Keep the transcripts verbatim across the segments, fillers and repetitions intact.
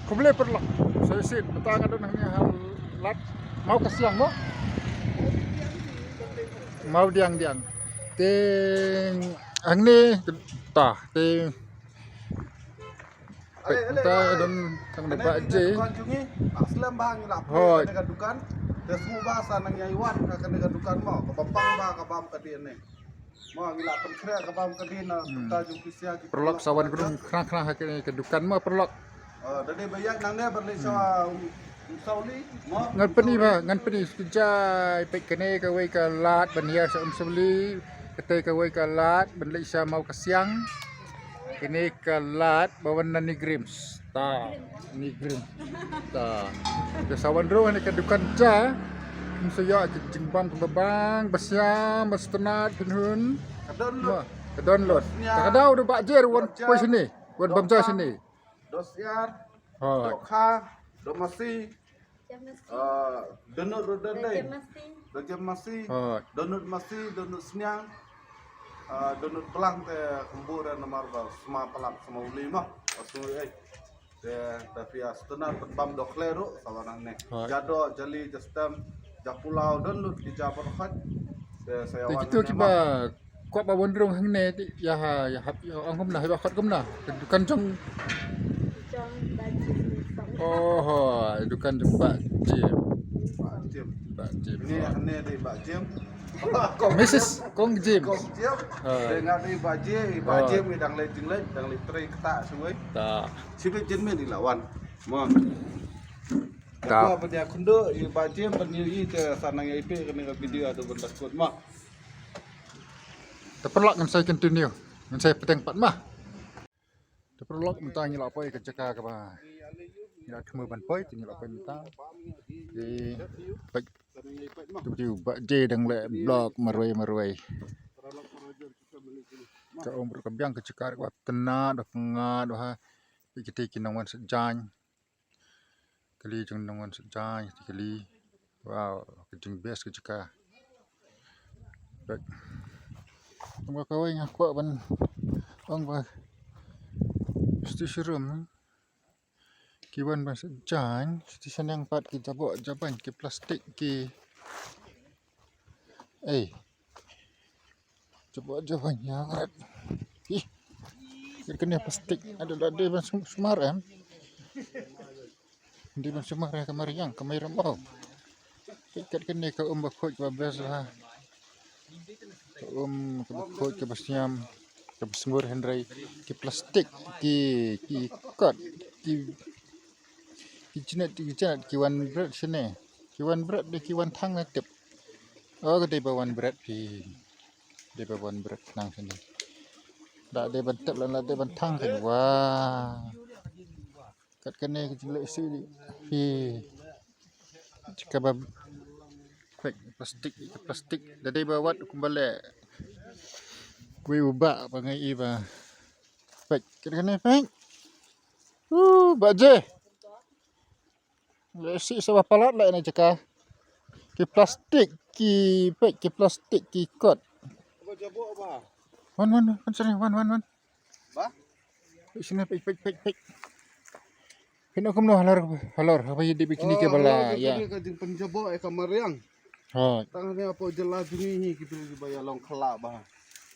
Khublei paralok. Sa shisien mynta nga don hangne ha lad Mawkasiang mo. Mawdiangdiang. Te hangne ta te peit mynta don tang da Bah J. Dukan jong ngi, ah, slem bha ngi la poi. Hooid. Kane ka dukan. Te sngewbha sa nang ïai wan ha kane ka dukan mo. Kaba pang bha ka bam ka dien ne. Mo ngi la pynkhreh ka bam ka dien na, hmm, pynta jong pisa ki paralok. Sa wan khnang khnang ha kane ka dukan mo paralok. Ah, da dei ba ïaid nangne ban leit sha, hmm, Umsawli mo. Ngan pyni ba, ngan pyni sha jai. Peit kane kawei ka lad ban hiar sha Umsawli. Kata kawei ka lad ban leit sha Mawkasiang. Kane ka lad ba wan na NEIGRIHMS. Ta, NEIGRIHMS. Ta. Te sa wan rung hangne ka dukan ja. Ym sa ïoh ka jingbam kaba bang, ba siam, ba sngewtynnat, pynhun. Ka download. Mo, ka download. Ta ka daw da Bah J ruh wan poi shane. Wan bam ja shane. Dosiar. Hooid. Dokha, domasi. Ah, donut ruh don dei. Dojemasi. Hooid. Donut masi, donut sniang. Ah, donut blang te kumbu re namar ba sma palat sma uli mah. Ba sngewthuh ei. Te da phi ïa sngewtynnat ban bam dohkhleh ruh sa wan hangne. Hooid. Ja doh, ja li, ja stem, ja pulao, don lut ki ja baroh khoit. Te sa ïa wan hangne mah. Te kito kiba kwah ba wan rung hangne te ïa ha, ïa hap, ïa ong kumno, hap ïa khot kumno. Te dukan jong, jong Bah J. Oh, dukan jong Bah J. Bah J. Bah J. Ni hangne dei Bah J. Missus Kong J. Kong J. Ha. Dei nga dei Bah J, Bah J ngi dang leit jingleit, dang leit trei kata shawei. Ta. Shibit jin men ïa la wan. Mo. Ta. Ba dia khyndiat ïa Bah J ban ïa i te sa nang ïa i peit kane ka video haduh ban da kut mo. Te paralok ngin sa continue. Ngin sa pateng pat mo. Te paralok mynta ngi la poi ka jaka kaba ngi la thmu ban poi, te ngi la poi mynta. Te peit, te peit Bah J dang leh vlog marwei marwei. Ka um ruh ka biang ka jaka ruh kaba tynnat, da pyngat, da ha. Peit kita ki nongwan sha jaiñ. Kali jong nongwan sha jaiñ, kali. Wow, ka jingbes ka jaka. Right. Kum kawei nga kwah ban ong ba station room ki wan ban sha jaiñ, station yang pat ki jaboh jaban ki plastik ki. Ei. Jaboh jaban ïa rat. Ih. Kat kane plastik. Ada, ada ban sum-, sumar em. Dei ban sumar ïa ka mariang, ka mariang oh. Kat kane ka um ba khuid kaba best ha. Ka um kaba khuid kaba sniam, kaba sngur hynrei ki plastik, ki, ki kot, ki, ki jnat, ki jnat, ki wan bret shane. Ki wan bret, ki wan thang na tip. Oh, ka dei ba wan bret phi. Dei ba wan bret khnang shane. Da dei ban tep la, la dei ban thang kan. Wah. Kat kane ka jingleh sih di. Hi. Jaka ba plastik, plastik. Da dei ba wat kumba leh. Wei u ba ba ngai i ba. Pek, kat kane pek. Uh, ba je. Leh sih sa ba palat leh na jaka. Ki plastik, ki pek, ki plastik, ki kot. Wan, wan, wan, sini, wan, wan, wan. Ba? Pek sini, pek, pek, pek, pek. Pek na kumno halor, halor, apa ye di bikini ke bala, ya. Ka jingpynjaboh ïa ka mariang. Ha. Tang ne apo jela juni hi ki pili ba ïa long khala ba.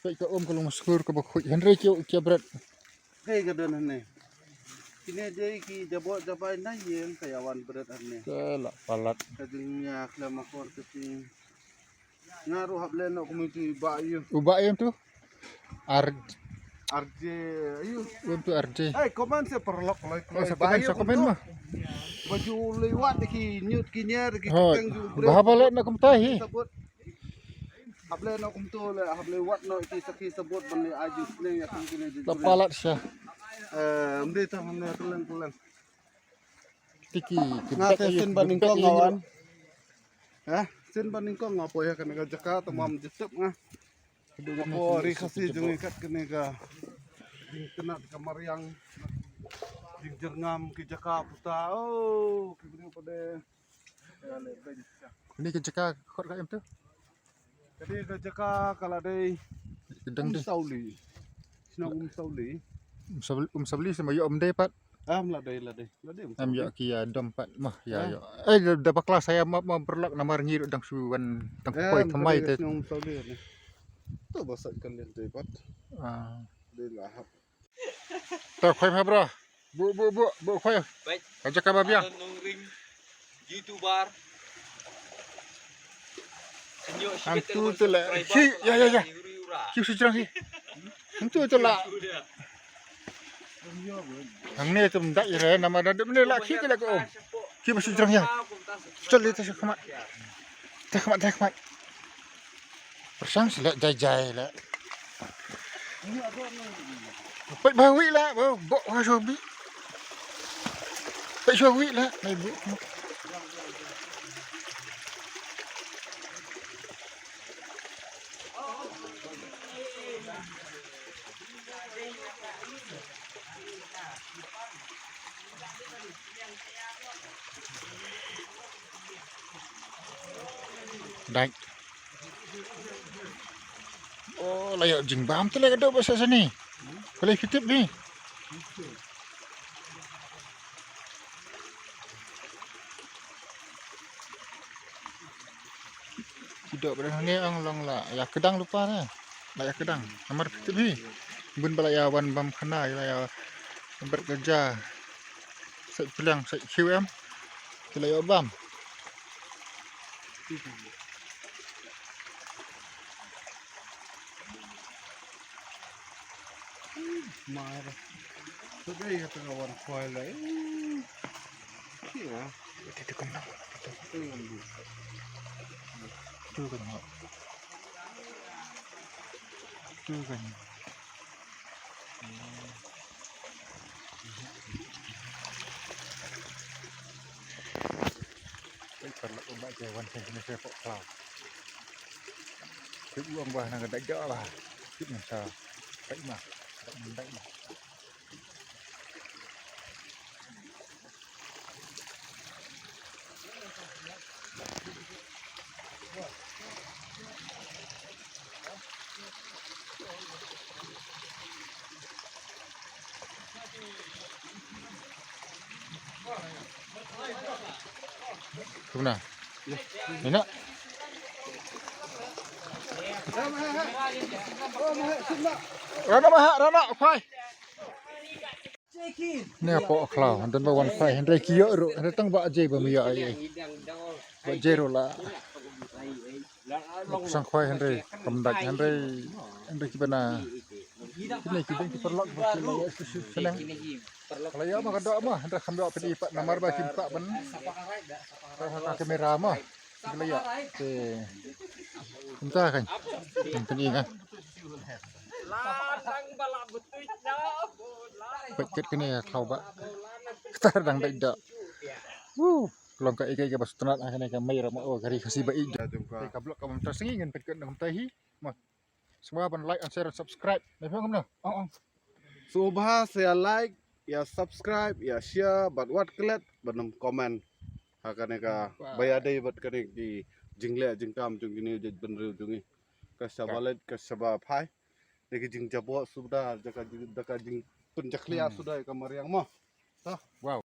Pek ka um ka long skur ka ba khuid. Hynrei ki, ki bret. Hei ka don hangne. Kine dei ki jaboh jabai na ïeng ka ïa wan bret hangne. Ka la palat. Ka jingïa khlem akor ka jing. Nga ruh hap leh noh kum utu i bah ïa. U bah ïa tu. Ar R J ïa. Um tu R J. Hei, comment sa paralok loi. Oh, sa comment, sa comment mo. Ba ju lei wat ki ñiut ki ñiar ki keng ju bret. Ba haba leh noh kumta hi. Hap leh noh kumto leh, hap leh wat noh ki sakhi sabut ban leh aju sneng ïa kum kine. La palat sha. Eh, ym dei tang ne, tlang, tlang. Tiki, ki nga te sin ba nyngkong nga wan. Ha? Sin ba nyngkong nga poi ha kane ka jaka, te mam jitep nga. Nga poi ri Khasi jong ngi kat kane ka jingtynnat ka mariang. Jingjyrngam ki jaka puta. Oh, ki briew pat de. Kane ka jaka khot ka em tu? Kane ka jaka ka la dei Umsawli. Shnong Umsawli. Umsawli, Umsawli sa ma ïoh ym dei pat. Am la dei, la dei, la dei. Em, ïoh ki ïa dom pat mo, ïa, ïoh. Eh, da, da bakla sa ïa map mo, paralok, namar ngi ruh dang shu wan tang poi thymmai te. Shnong Saudi ne. To ba sait ka lien te pat. Ah. Dei la hap. To khoi ma bro. Bu, bu, bu, bu khoi. Baik. Aja ka ba biang. Nongring YouTuber. Antu tu la. Hi, ya, ya, ya. Ki su jrang hi. Antu tu la. Hangne tum dak ira nama da ne la ki la ko. Ki ba su jrang ya. Chal le ta khmat. Ta khmat, ta khmat. Persang sila jai jai la. Pek ba wi la, bo bo ha shobi. Pek shobi la, mai bu. Dai. Oh, la ïoh jingbam te la ka dok ba sa sani. Ka la fitip ni. Ki dok ba dang ne ong long la ïa kdang lupa ne. La ïa kdang. Namar fitip hi. Bun ba la ïa wan bam khana la ïa ber kerja. Sa pliang sa khiu em. Ki la ïoh bam. Mar. Tu dei ya tengah wan kuai lai. Iya. Itu kan. Itu kan. Itu kan. Peit paralok, u Bah Jai wan sha kine ki poh khlaw. Peit u ong ba nang ka dait doh bah. Peit nang sa. Peit ma. Peit nang dait ma. Kumna? Ina? Rana maha, rana, khwai. Ne poh khlaw, hynrei ba wan phai, hynrei ki ïoh ruh, hynrei tang Bah Jai bym ïoh ei ei. Bah Jai ruh la. Sang khwai hynrei kam dait, hynrei, hynrei kiba na. Kine ki dang ki paralok ba ki la ïoh shu shu shaneng. Ka la ïoh ma ka doh ma, hynrei kam doh pyn-i pat namar ba kim kwah ban. Ka, ka kamera ma. Ki la ïoh. Te. Kumta kan. Pyn-i kan. Peit kit kine ka khlaw ba. Kata dang dait doh. Woo. Long ka ïeit ka ba sngewtynnat ha kane ka mei rama o ka ri Khasi ba ïeit. Ka vlog ka mynta sngi ngin peit kit na kumta hi. Mo. Sngewbha ban like and share and subscribe. Na phi ong kumno? Ong ong. Sngewbha sa ïa like, ïa subscribe, ïa share bad wat klet ban ym comment. Ha kane ka ba ïadei bad kane ki jingleh jingkam jong kine jaitbynriew jong ngi. Ka shaba leit ka shaba phai. Dei ka jingjabok suda, da ka jing, da ka jingpynjakhlia suda ka mariang mo. To. Wow.